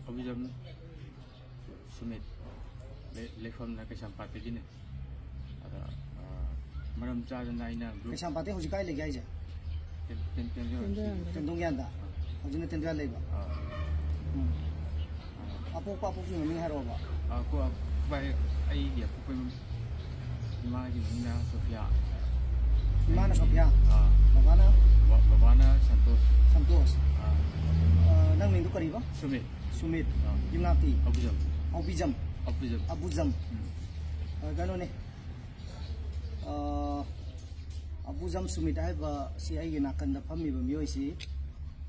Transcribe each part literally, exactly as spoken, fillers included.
ꯑꯕꯤꯖꯝ ꯁꯨꯃꯤꯠ, ꯂꯩ-, ꯂꯩꯐꯝꯅ ꯀꯩꯁꯥꯝꯄꯥꯠꯇꯒꯤꯅꯦ꯫ ꯑꯗ, ꯑ, ꯃꯔꯝ ꯆꯥꯗꯅ ꯑꯩꯅ group ꯀꯩꯁꯥꯝꯄꯥꯠꯇꯩ ꯍꯧꯖꯤꯛ ꯀꯥꯏ ꯂꯩꯒꯦ ꯍꯥꯏꯁꯦ? ꯇꯦꯟ-, ꯇꯦꯟ-, ꯇꯦꯟ-, ꯇꯦꯟꯗꯣꯡ ꯌꯥꯟꯗ꯫ ꯇꯦꯟꯗꯣꯡ ꯌꯥꯟꯗ꯫ ꯑ꯫ ꯍꯧꯖꯤꯛꯅ ꯇꯦꯟꯗꯣ ꯌꯥꯟ ꯂꯩꯕ꯫ ꯑ꯫ ꯎꯝ꯫ ꯑ꯫ ꯑꯄꯣꯛꯄ ꯑꯄꯣꯛꯄꯤ ꯃꯃꯤꯡ ꯍꯥꯏꯔꯛꯑꯣꯕ꯫ ꯑ, ꯀꯣ-, ꯑ, ꯚꯥꯏ, ꯑꯩꯒꯤ ꯑꯄꯣꯛꯄ ꯏꯃꯥꯒꯤ ꯃꯃꯤꯡꯅ ꯁꯣꯐꯤꯌꯥ꯫ ꯏꯃꯥꯅ ꯁꯣꯐꯤꯌꯥ? ꯑ꯫ ꯕꯕꯥꯅ? ꯕ-, ꯕꯕꯥꯅ ꯁꯟꯇꯣꯁ꯫ ꯁꯟꯇꯣꯁ꯫ ꯑ꯫ ꯑ, ꯅꯪ ꯃꯤꯡꯗꯣ ꯀꯔꯤꯕ? ꯁꯨꯃꯤꯠ꯫ ꯁꯨꯃꯤꯠ꯫ ꯑ꯫ ꯌꯨꯝꯅꯥꯛꯇꯤ? ꯑꯕꯨꯖꯝ꯫ ꯑꯕꯤꯖꯝ꯫ ꯑꯕꯨꯖꯝ꯫ ꯑꯕꯨꯖꯝ꯫ ꯎꯝ꯫ ꯑ, ꯀꯩꯅꯣꯅꯦ꯫ ꯑ, ꯑꯕꯨꯖꯝ ꯁꯨꯃꯤꯠ ꯍꯥꯏꯕ ꯁꯤ ꯑꯩꯒꯤ ꯅꯥꯀꯟꯗ ꯐꯝꯃꯤꯕ ꯃꯤꯑꯣꯏꯁꯤ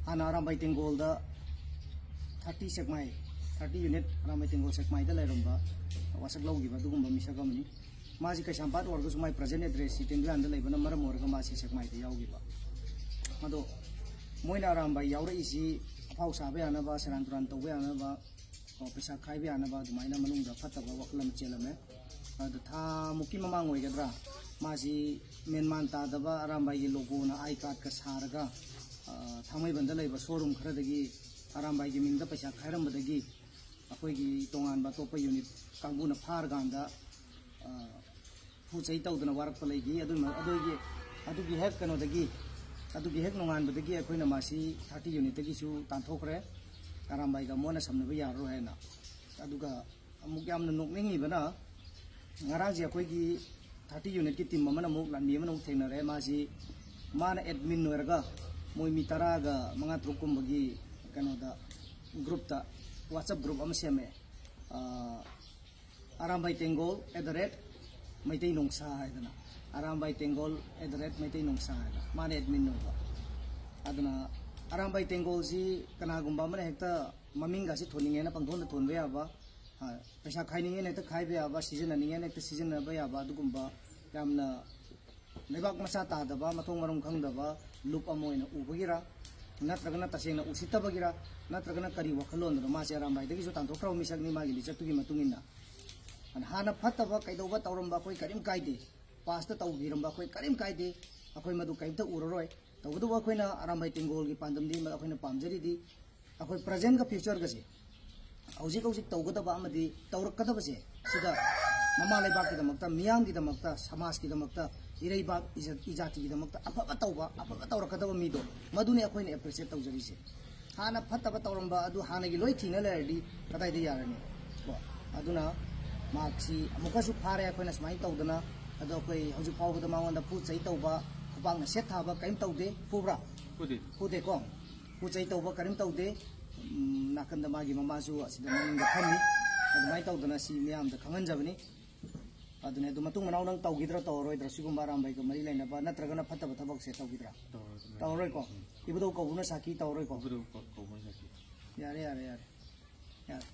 ꯍꯥꯟꯅ ꯑꯔꯥꯝꯕꯥꯏ ꯇꯦꯡꯒꯣꯜꯗ thirty ꯁꯦꯛꯃꯥꯏ, thirty unit ꯑꯔꯥꯝꯕꯥꯏ ꯇꯦꯡꯒꯣꯜ ꯁꯦꯛꯃꯥꯏꯗ ꯂꯩꯔꯝꯕ ꯋꯥꯁꯛ ꯂꯧꯈꯤꯕ ꯑꯗꯨꯒꯨꯝꯕ ꯃꯤꯁꯛ ꯑꯃꯅꯤ꯫ ꯃꯥꯁꯤ ꯀꯩꯁꯥꯝꯄꯥꯠ ꯑꯣꯏꯔꯒꯁꯨ ꯃꯥꯏ present address ꯁꯤ ꯇꯦꯟꯗꯨꯌꯥꯟꯗ ꯂꯩꯕꯅ ꯃꯔꯝ ꯑꯣꯏꯔꯒ ꯃꯥꯁꯤ ꯁꯦꯛꯃꯥꯏꯗ ꯌꯥꯎꯈꯤꯕ꯫ ꯑꯗꯣ ꯃꯣꯏꯅ ꯑꯔꯥꯝꯕꯥꯏ ꯌꯥꯎꯔꯛꯏꯁꯤ ꯑꯐꯥꯎ ꯁꯥꯕ ꯌꯥꯅꯕ, ꯁꯦꯔꯥꯟ ꯇꯨꯔꯥꯟ ꯇꯧꯕ ꯌꯥꯅꯕ, ꯀꯣ, ꯄꯩꯁꯥ ꯈꯥꯏꯕ ꯌꯥꯅꯕ ꯑꯗꯨꯃꯥꯏꯅ ꯃꯅꯨꯡꯗ ꯐꯠꯇꯕ ꯋꯥꯈꯜ ꯑꯃ ꯆꯦꯜꯂꯝꯃꯦ꯫ ꯑꯗ ꯊꯥ ꯃꯨꯛꯀꯤ ꯃꯃꯥꯡ ꯑꯣꯏꯒꯗ꯭ꯔꯥ, ꯃꯥꯁꯤ ꯃꯦꯟꯃꯥꯟ ꯇꯥꯗꯕ ꯑꯔꯥꯝꯕꯥꯏꯒꯤ logoꯅ I cardꯀ ꯁꯥꯔꯒ, ꯑ, ꯊꯥꯡꯃꯩꯕꯟꯗ ꯂꯩꯕ showroom ꯈꯔꯗꯒꯤ ꯑꯔꯥꯝꯕꯥꯏꯒꯤ ꯃꯤꯡꯗ ꯄꯩꯁꯥ ꯈꯥꯏꯔꯝꯕꯗꯒꯤ ꯑꯩꯈꯣꯏꯒꯤ ꯇꯣꯉꯥꯟꯕ ꯑꯇꯣꯞꯄ unit ꯀꯥꯡꯕꯨꯅ ꯐꯥꯔꯀꯥꯟꯗ, ꯑ, ꯐꯨ ꯆꯩ ꯇꯧꯗꯅ ꯋꯥꯔꯛꯄ ꯂꯩꯈꯤ꯫ ꯑꯗꯨꯅ ꯑꯗꯨꯒꯤ, ꯑꯗꯨꯒꯤ ꯍꯦꯛ ꯀꯩꯅꯣꯗꯒꯤ, ꯑꯗꯨꯒꯤ ꯍꯦꯛ ꯅꯣꯡꯉꯥꯟꯕꯗꯒꯤ ꯑꯩꯈꯣꯏꯅ ꯃꯥꯁꯤ thirty unitꯇꯒꯤꯁꯨ ꯇꯥꯟꯊꯣꯛꯈ꯭ꯔꯦ꯫ ꯑꯔꯥꯝꯕꯥꯏꯒ ꯃꯣꯟꯅ ꯁꯝꯅꯕ ꯌꯥꯔꯔꯣꯏ ꯍꯥꯏꯅ꯫ ꯑꯗꯨꯒ ꯑꯃꯨꯛ ꯌꯥꯝꯅ ꯅꯣꯛꯅꯤꯡꯉꯤꯕꯅ, ꯉꯔꯥꯡꯁꯦ ꯑꯩꯈꯣꯏꯒꯤ thirty unitꯀꯤ team ꯑꯃꯅ ꯑꯃꯨꯛ ꯂꯥꯟꯃꯤ ꯑꯃꯅ ꯑꯃꯨꯛ ꯊꯦꯡꯅꯔꯦ꯫ ꯃꯥꯁꯤ, ꯃꯥꯅ admin ꯑꯣꯏꯔꯒ ꯃꯣꯏ ꯃꯤ ꯇꯔꯥꯒ ꯃꯉꯥ ꯇꯔꯨꯛ ꯀꯨꯝꯕꯒꯤ ꯀꯩꯅꯣꯗ, groupꯇ, WhatsApp group ꯑꯃ ꯁꯦꯝꯃꯦ꯫ ꯑ, Arambai ꯇꯦꯡꯒꯣꯜ at the rate Meitei ꯅꯣꯡꯁꯥ ꯍꯥꯏꯗꯅ, Arambai ꯇꯦꯡꯒꯣꯜ at the rate Meitei ꯅꯣꯡꯁꯥ ꯍꯥꯏꯅ ꯃꯥꯅ admin ꯑꯣꯏꯕ꯫ ꯑꯗꯨꯅ ꯑꯔꯥꯝꯕꯥꯏ ꯇꯦꯡꯒꯣꯜꯁꯤ ꯀꯅꯥꯒꯨꯝꯕ ꯑꯃꯅ ꯍꯦꯛꯇ ꯃꯃꯤꯡꯒꯁꯤ ꯊꯣꯟꯅꯤꯡꯉꯦꯅ ꯄꯪꯊꯣꯟꯗ ꯊꯣꯟꯕ ꯌꯥꯕ, ꯑ, ꯄꯩꯁꯥ ꯈꯥꯏꯅꯤꯡꯉꯦꯅ ꯍꯦꯛꯇ ꯈꯥꯏꯕ ꯌꯥꯕ, ꯁꯤꯖꯤꯟꯅꯅꯤꯡꯉꯦꯅ ꯍꯦꯛꯇ ꯁꯤꯖꯤꯟꯅꯕ ꯌꯥꯕ, ꯑꯗꯨꯒꯨꯝꯕ ꯌꯥꯝꯅ ꯂꯩꯕꯥꯛ ꯃꯆꯥ ꯇꯥꯗꯕ, ꯃꯊꯣꯡ ꯃꯔꯝ ꯈꯪꯗꯕ ꯂꯨꯞ ꯑꯃ ꯑꯣꯏꯅ ꯎꯕꯒꯤꯔ, ꯅꯠꯇ꯭ꯔꯒꯅ ꯇꯁꯦꯡꯅ ꯎꯁꯤꯠꯇꯕꯒꯤꯔ, ꯅꯠꯇ꯭ꯔꯒꯅ ꯀꯔꯤ ꯋꯥꯈꯜꯂꯣꯟꯗꯨꯅ ꯃꯥꯁꯦ ꯑꯔꯥꯝꯕꯥꯏꯗꯒꯤꯁꯨ ꯇꯥꯟꯊꯣꯛꯈ꯭ꯔꯕ ꯃꯤꯁꯛꯅꯤ ꯃꯥꯒꯤ ꯂꯤꯆꯠꯇꯨꯒꯤ ꯃꯇꯨꯡ ꯏꯟꯅ꯫ ꯑꯗꯨꯅ ꯍꯥꯟꯅ ꯐꯠꯇꯕ ꯀꯩꯗꯧꯕ ꯇꯧꯔꯝꯕ ꯑꯩꯈꯣꯏ ꯀꯔꯤꯝ ꯀꯥꯏꯗꯦ, pastꯇ ꯇꯧꯕꯤꯔꯝꯕ ꯑꯩꯈꯣꯏ ꯀꯔꯤꯝ ꯀꯥꯏꯗꯦ, ꯑꯩꯈꯣꯏ ꯃꯗꯨ ꯀꯔꯤꯝꯇ ꯎꯔꯔꯣꯏ꯫ ꯇꯧꯕꯇꯕꯨ ꯑꯩꯈꯣꯏꯅ ꯑꯔꯥꯝꯕꯥꯏ ꯇꯦꯡꯒꯣꯜꯒꯤ ꯄꯥꯟꯗꯝꯗꯤ ꯑꯩꯈꯣꯏꯅ ꯄꯥꯝꯖꯔꯤꯗꯤ ꯑꯩꯈꯣꯏ presentꯒ futureꯒꯁꯦ ꯍꯧꯖꯤꯛ ꯍꯧꯖꯤꯛ ꯇꯧꯒꯗꯕ ꯑꯃꯗꯤ ꯇꯧꯔꯛꯀꯗꯕꯁꯦ, ꯁꯤꯗ ꯃꯃꯥ ꯂꯩꯕꯥꯛꯀꯤꯗꯃꯛꯇ, ꯃꯤꯌꯥꯝꯒꯤꯗꯃꯛꯇ, ꯁꯃꯥꯖꯀꯤꯗꯃꯛꯇ, ꯏꯔꯩꯕꯥꯛ ꯏꯖ- ꯏꯖꯥꯇꯤꯒꯤꯗꯃꯛꯇ ꯑꯐꯕ ꯇꯧꯕ, ꯑꯐꯕ ꯇꯧꯔꯛꯀꯗꯕ ꯃꯤꯗꯣ, ꯃꯗꯨꯅꯤ ꯑꯩꯈꯣꯏꯅ ꯑꯦꯄ꯭ꯔꯤꯁꯤꯌꯦꯠ ꯇꯧꯖꯔꯤꯁꯦ꯫ ꯍꯥꯟꯅ ꯐꯠꯇꯕ ꯇꯧꯔꯝꯕ ꯑꯗꯨ ꯍꯥꯟꯅꯒꯤ ꯂꯣꯏ ꯊꯤꯅ ꯂꯩꯔꯗꯤ ꯀꯗꯥꯏꯗ ꯌꯥꯔꯅꯤ? ꯀꯣ? ꯑꯗꯨꯅ ꯃꯍꯥꯛꯁꯤ ꯑꯃꯨꯛꯀꯁꯨ ꯐꯥꯔꯦ, ꯑꯩꯈꯣꯏꯅ ꯁꯨꯃꯥꯏꯅ ꯇꯧꯗꯅ, ꯑꯗꯣ ꯑꯩꯈꯣꯏ ꯍꯧꯖꯤꯛ ꯐꯥꯎꯕꯗ ꯃꯉꯣꯟꯗ ꯐꯨ ꯆꯩ ꯇꯧꯕ, ꯈꯨꯄꯥꯛꯅ ꯁꯦꯠ ꯊꯥꯕ ꯀꯔꯤꯝ ꯇꯧꯗꯦ꯫ ꯐꯨꯕ꯭ꯔꯥ? ꯐꯨꯗꯦ꯫ ꯐꯨꯗꯦꯀꯣ? ꯄꯣꯠ ꯆꯩ ꯇꯧꯕ ꯀꯔꯤꯝ ꯇꯧꯗꯦ꯫ ꯎꯝ, ꯅꯥꯀꯟꯗ ꯃꯥꯒꯤ ꯃꯃꯥꯁꯨ ꯑꯁꯤꯗ ꯃꯅꯤꯡꯗ ꯐꯝꯃꯤ꯫ ꯑꯗꯨꯃꯥꯏꯅ ꯇꯧꯗꯅ ꯁꯤ ꯃꯤꯌꯥꯝꯗ ꯈꯪꯍꯟꯖꯕꯅꯤ꯫ ꯑꯗꯨꯅꯦ, ꯑꯗꯨ ꯃꯇꯨꯡ ꯃꯅꯥꯎ ꯅꯪ ꯇꯧꯈꯤꯗ꯭ꯔꯥ, ꯇꯧꯔꯔꯣꯏꯗ꯭ꯔꯥ ꯁꯤꯒꯨꯝꯕ ꯑꯔꯥꯝꯕꯩꯒ ꯃꯔꯤ ꯂꯩꯅꯕ, ꯅꯠꯇ꯭ꯔꯒꯅ ꯐꯠꯇꯕ ꯊꯕꯛꯁꯦ ꯇꯧꯈꯤꯗ꯭ꯔꯥ? ꯇꯧꯔꯔꯣꯏ꯫ ꯇꯧꯔꯔꯣꯏꯀꯣ? ꯏꯕꯨꯙꯧ ꯀꯧꯕꯅ ꯁꯥꯈꯤ ꯇꯧꯔꯔꯣꯏꯀꯣ? ꯏꯕꯨꯙꯧ ꯀꯧ- ꯀꯧꯕꯅ ꯁꯥꯈꯤ꯫ ꯌꯥꯔꯦ, ꯌꯥꯔꯦ, ꯌꯥꯔꯦ꯫ ꯌꯥꯔꯦ꯫